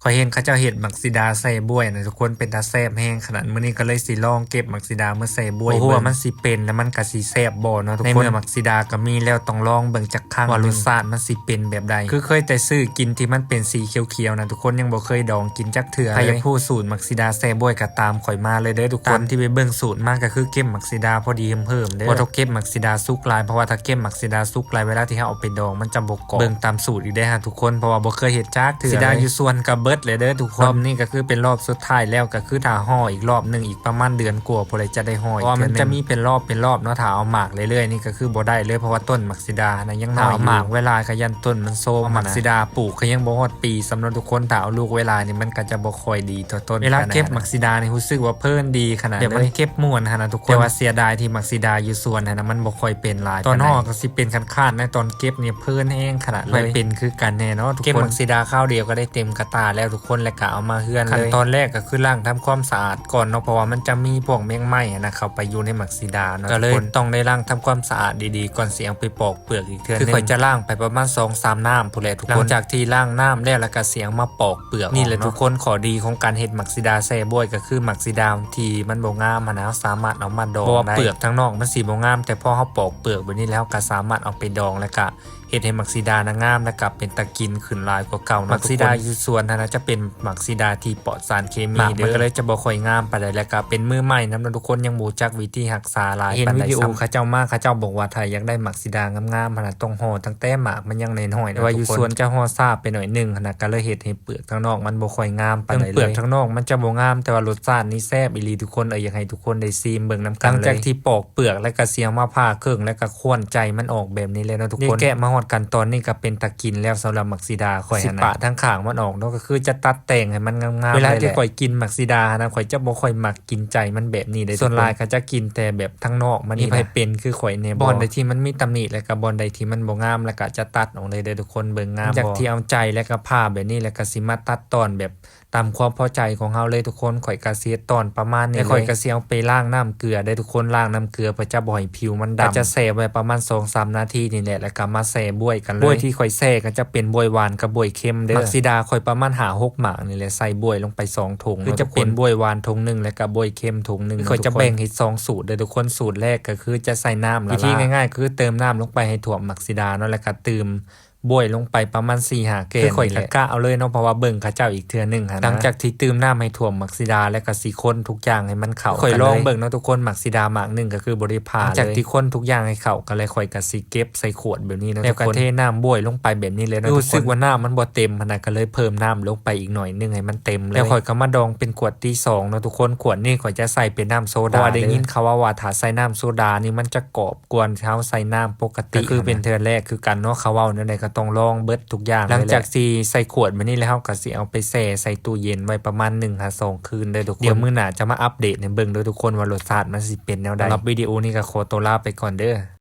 ຂ້ອຍເຫັນເຂົາເຈົ້າເຮັດໝາກສີດາໃສ່ບວຍນະທຸກຄົນ ເປັນຕາແຊບແຮງຂະໜາດ. ມື້ນີ້ກໍເລີຍຊິລອງເກັບໝາກສີດາມາໃສ່ບວຍເບິ່ງ ບໍ່ຮູ້ວ່າມັນຊິເປັນ ແລ້ວມັນກໍຊິແຊບບໍ່ເນາະທຸກຄົນ. ໃນເມື່ອໝາກສີດາກໍມີແລ້ວ ຕ້ອງລອງເບິ່ງຈັກຄັ້ງວ່າລົດຊາດມັນຊິເປັນແບບໃດ. ຄືເຄີຍແຕ່ຊື້ກິນທີ່ມັນເປັນສີຂຽວໆນະທຸກຄົນ ຍັງບໍ່ເຄີຍດອງກິນຈັກເທື່ອເລີຍ. ໃຜຢາກຮູ້ສູດໝາກສີດາໃສ່ບວຍກໍຕາມຂ້ອຍມາເລີຍເດີທຸກຄົນ. ຕາມທີ່ໄປເບິ່ງສູດມາກໍຄືເກັບໝາກສີດາພໍດີເຫິມໆເດີ ບໍ່ຕ້ອງເກັບໝາກສີດາສຸກຫຼາຍ ເພາະວ່າຖ້າເກັບໝາກສີດາສຸກຫຼາຍ ເວລາທີ່ເຮົາເອົາໄປດອງມັນຈະບໍ່ກອບ. ເບິ່ງຕາມສູດອີກເດີຫາທຸກຄົນ ເພາະວ່າບໍ່ເຄີຍເຮັດຈັກເທື່ອເລີຍ. ໝາກສີດາຢູ່ສວນກໍເບິດແລ້ວເດີທຸກຄົນ. ຮອບນີ້ກໍຄືເປັນຮອບສຸດທ້າຍແລ້ວ ກໍຄືຖ້າຫໍ່ອີກຮອບໜຶ່ງ ອີກປະມານເດືອນກວ່າພຸ້ນແຫຼະຈະໄດ້ຫໍ່ອີກເທື່ອໜຶ່ງ ເພາະວ່າມັນຈະມີເປັນຮອບເປັນຮອບເນາະ. ຖ້າເອົາໝາກເລື້ອຍໆນີ້ກໍຄືບໍ່ໄດ້ເລີຍ ເພາະວ່າຕົ້ນໝາກສີດາຫັ້ນນະຍັງນ້ອຍຢູ່ ຖ້າເອົາໝາກໄວ້ຫຼາຍກໍຢ້ານຕົ້ນມັນໂຊມ. ໝາກສີດາປູກກໍຍັງບໍ່ຮອດປີຊ້ຳເນາະທຸກຄົນ ຖ້າເອົາລູກໄວ້ຫຼາຍນີ້ມັນກໍຈະບໍ່ຄ່ອຍດີຕໍ່ຕົ້ນ. ເວລາເກັບໝາກສີດານີ້ຮູ້ສຶກວ່າເພີນດີຂະໜາດເລີຍ ແບບມັນເກັບມ່ວນຫັ້ນນະທຸກຄົນ. ແຕ່ວ່າເສຍດາຍທີ່ໝາກສີດາຢູ່ສວນຫັ້ນນະມັນບໍ່ຄ່ອຍເປັນຫຼາຍ. ຕອນຫໍ່ກໍຊິເປັນຄາດໆນະ ຕອນເກັບນີ້ເພີນແຮງຂະໜາດເລີຍ. ຂ້ອຍເປັນຄືກັນແນ່ເນາະທຸກຄົນ. ເກັບໝາກສີດາຄາວດຽວກໍໄດ້ເຕັມກະຕ່າແລ້ວທຸກຄົນ ແລ້ວກໍເອົາມາເຮືອນເລີຍ. ຂັ້ນຕອນແລກກໍຄືລ້າງທຳຄວາມສະອາດກ່ອນເນາະ ເພາະວ່າມັນຈະມີພວກແມງໄມ້ຫັ້ນນະເຂົ້າໄປຢູ່ໃນໝາກສີດາເນາະ ກໍເລີຍຕ້ອງໄດ້ລ້າງທຳຄວາມສະອາດດີໆກ່ອນ ຊິເອົາໄປປອກ ເປືອກອີກເທື່ອໜຶ່ງ. ຄືຂ້ອຍຈະລ້າງໄປປະມານສອງສາມນ້ຳພຸ້ນແຫຼະທຸກຄົນ. ຫຼັງຈາກທີ່ລ້າງນ້ຳແລ້ວ ແລ້ວກໍຊິເອົາມາປອກເປືອກ. ນີ້ແຫຼະທຸກຄົນ ຂໍ້ດີຂອງການເຮັດໝາກສີດາໃສ່ບວຍ ກໍຄືໝາກສີດາທີ່ມັນບໍ່ງາມຫັ້ນນະ ເຮົາສາມາດເອົາມາດອງໄດ້ ເພາະວ່າເປືອກທາງນອກມັນຊິບໍ່ງາມ ແຕ່ພໍເຮົາປອກເປືອກແບບນີ້ແລ້ວ ເຮົາກໍສາມາດເອົາໄປດອງ ແລ້ວກໍເຮັດໃຫ້ໝາກສີດານະງາມ ແລ້ວກໍເປັນຕາກິນຂຶ້ນຫຼາຍກວ່າເກົ່າເນາະ. ໝາກສີດາຢູ່ສວນຫັ້ນນະ ຈະເປັນໝາກສີດາທີ່ປອດສານເຄມີເດີ ມັນກໍເລີຍຈະບໍ່ຄ່ອຍງາມປານໃດ ແລ້ວກໍເປັນມືໃໝ່ນຳເນາະທຸກຄົນ ຍັງບໍ່ຮູ້ຈັກວິທີຮັກ ສາຫຼາຍປານໃດ. ເຫັນວິດີໂອເຂົາເຈົ້າມາ ເຂົາເຈົ້າບອກວ່າຖ້າຢາກໄດ້ໝາກສີດາງາມໆຫັ້ນນະ ຕ້ອງຫໍ່ຕັ້ງແຕ່ໝາກມັນຍັງນ້ອຍໆນະ ແຕ່ວ່າຢູ່ສວນຈະຫໍ່ຊ້າໄປໜ້ອຍໜຶ່ງຫັ້ນນະ ກໍເລີຍເຮັດໃຫ້ເປືອກທາງນອກມັນບໍ່ຄ່ອຍງາມປານໃດເລີຍ. ເຖິງເປືອກທາງນອກມັນຈະບໍ່ງາມ ແຕ່ວ່າລົດຊາດນີ້ແຊບອີ່ຫຼີທຸກຄົນເອີຍ. ຢາກໃຫ້ທຸກຄົນໄດ້ຊີມເບິ່ງນຳກັນເລີຍ. ຫຼັງຈາກທີ່ປອກເປືອກແລ້ວກໍຊິເອົາມາຜ່າເຄິ່ງ ແລ້ວກໍຂ້ວນໃຈມັນອອກແບບນີ້ແລ້ວເນາະທຸກຄົນ. ນີ້ແກະມາຮອດຂັ້ນຕອນນີ້ກໍເປັນຕາກິນແລ້ວສຳລັບໝາກສີດາ. ຂ້ອຍຫັ້ນນະ ຊິປະທາງຂ້າງມັນອອກເນາະ ກໍຄືຈະຕັດແຕ່ງໃຫ້ມັນງາມໆ. ເວລາທີ່ຂ້ອຍກິນໝາກສີດາຫັ້ນນະ ຂ້ອຍຈະບໍ່ຄ່ອຍມັກ ກິນໃຈມັນແບບນີ້ເດ້. ສ່ວນຫຼາຍເຂົາຈະກິນແຕ່ແບບທາງນອກມັນນີ້ນະ. ມີໃຜເປັນຄືຂ້ອຍແດ່ບໍ່? ບ່ອນໃດທີ່ມັນມີຕຳໜິ ແລະກໍບ່ອນໃດທີ່ມັນບໍ່ງາມ ແລ້ວກໍຈະຕັດອອກເລີຍເດີທຸກຄົນ. ເບິ່ງງາມບໍ່? ຫຼັງຈາກທີ່ເອົາໃຈ ແລ້ວກໍຜ່າແບບນີ້ ແລ້ວກໍຊິມາຕັດຕອນແບບຕາມຄວາມພໍໃຈຂອງເຮົາເລີຍທຸກຄົນ. ຂ້ອຍກໍຊິເຮັດຕອນປະມານນີ້ເລີຍ ແລະຂ້ອຍກໍຊິເອົາໄປລ້າງນ້ຳເກືອເດີທຸກຄົນ. ລ້າງນ້ຳເກືອເພື່ອຈະບໍ່ໃຫ້ຜິວມັນດຳ ກໍຈະແຊ່ໄວ້ປະມານສອງສາມນາທີນີ້ແຫຼະ ແລ້ວກໍມາແຊ່ບວຍກັນເລີຍ. ບວຍທີ່ຂ້ອຍແຊ່ກໍຈະເປັນບວຍຫວານກັບບວຍເຄັມເດີ. ໝາກສີດາຂ້ອຍປະມານຫ້າຫົກໝາກນີ້ແຫຼະ ໃສ່ບວຍລົງໄປສອງຖົງ ຄືຈະເປັນບວຍຫວານຖົງໜຶ່ງ ແລະກະບວຍເຄັມຖົງໜຶ່ງ. ຂ້ອຍຈະແບ່ງເຮັດສອງສູດເດີທຸກຄົນ. ສູດແລກກໍຄືຈະໃສ່ນ້ຳຫຼະລາຍ ວິທີງ່າຍໆກໍຄືເຕີມນ້ຳລົງໄປໃຫ້ຖ້ວມໝາກສີດາເນາະ ແລະກະຕື່ມບວຍລົງໄປປະມານສີ່ຫ້າແກ່ນ. ຄືຂ້ອຍກະກະເອົາເລີຍເນາະ ເພາະວ່າເບິ່ງເຂົາເຈົ້າອີກເທື່ອໜຶ່ງຫັ້ນນະ. ຫຼັງຈາກທີ່ຕື່ມນ້ຳໃຫ້ຖ້ວມໝາກສີດາ ແລະກະຊິຄົນທຸກຢ່າງໃຫ້ມັນເຂົ້າກັນເລີຍ. ຂ້ອຍລອງເບິ່ງເນາະທຸກຄົນ ໝາກສີດາໝາກໜຶ່ງກໍຄືບໍ່ໄດ້ຜ່າເລີຍ. ຫຼັງຈາກທີ່ຄົນທຸກຢ່າງໃຫ້ເຂົ້າກັນແລ້ວ ຂ້ອຍກະຊິເກັບໃສ່ຂວດແບບນີ້ເນາະ ແລ້ວກະເທນ້ຳບວຍລົງໄປແບບນີ້ເລີຍເນາະ. ຮູ້ສຶກວ່ານ້ຳມັນບໍ່ເຕັມຫັ້ນນະ ກໍເລີຍເພີ່ມນ້ຳລົງໄປອີກໜ້ອຍໜຶ່ງໃຫ້ມັນເຕັມເລີຍ. ແລ້ວຂ້ອຍກໍມາດອງເປັນຂວດທີສອງເນາະທຸກຄົນ. ຂວດນີ້ຂ້ອຍຈະໃສ່ເປັນນ້ຳໂຊດາ ເພາະວ່າໄດ້ຍິນເຂົາເວົ້າວ່າຖ້າໃສ່ນ້ຳໂຊດານີ້ມັນຈະກອບ ກວ່າເຮົາໃສ່ນ້ຳປົກກະຕິ. ກໍຄືເປັນເທື່ອແລກຄືກັນເນາະ ເຂົາເວົ້າແນວໃດກໍຕ້ອງລອງເບິດທຸກຢ່າງເລີຍແຫຼະ. ຫຼັງຈາກທີ່ໃສ່ຂວດມານີ້ແລ້ວ ເຮົາກໍຊິເອົາໄປແຊ່ໃສ່ຕູ້ເຢັນໄວ້ປະມານໜຶ່ງຫາສອງຄືນເດີທຸກຄົນ. ດຽວມື້ໜ້າຈະມາອັບເດດໃຫ້ເບິ່ງເດີທຸກຄົນ ວ່າລົດຊາດມັນຊິເປັນແນວໃດ. ສຳລັບວິດີໂອນີ້ກໍຂໍຕົວລາໄປກ່ອນເດີ.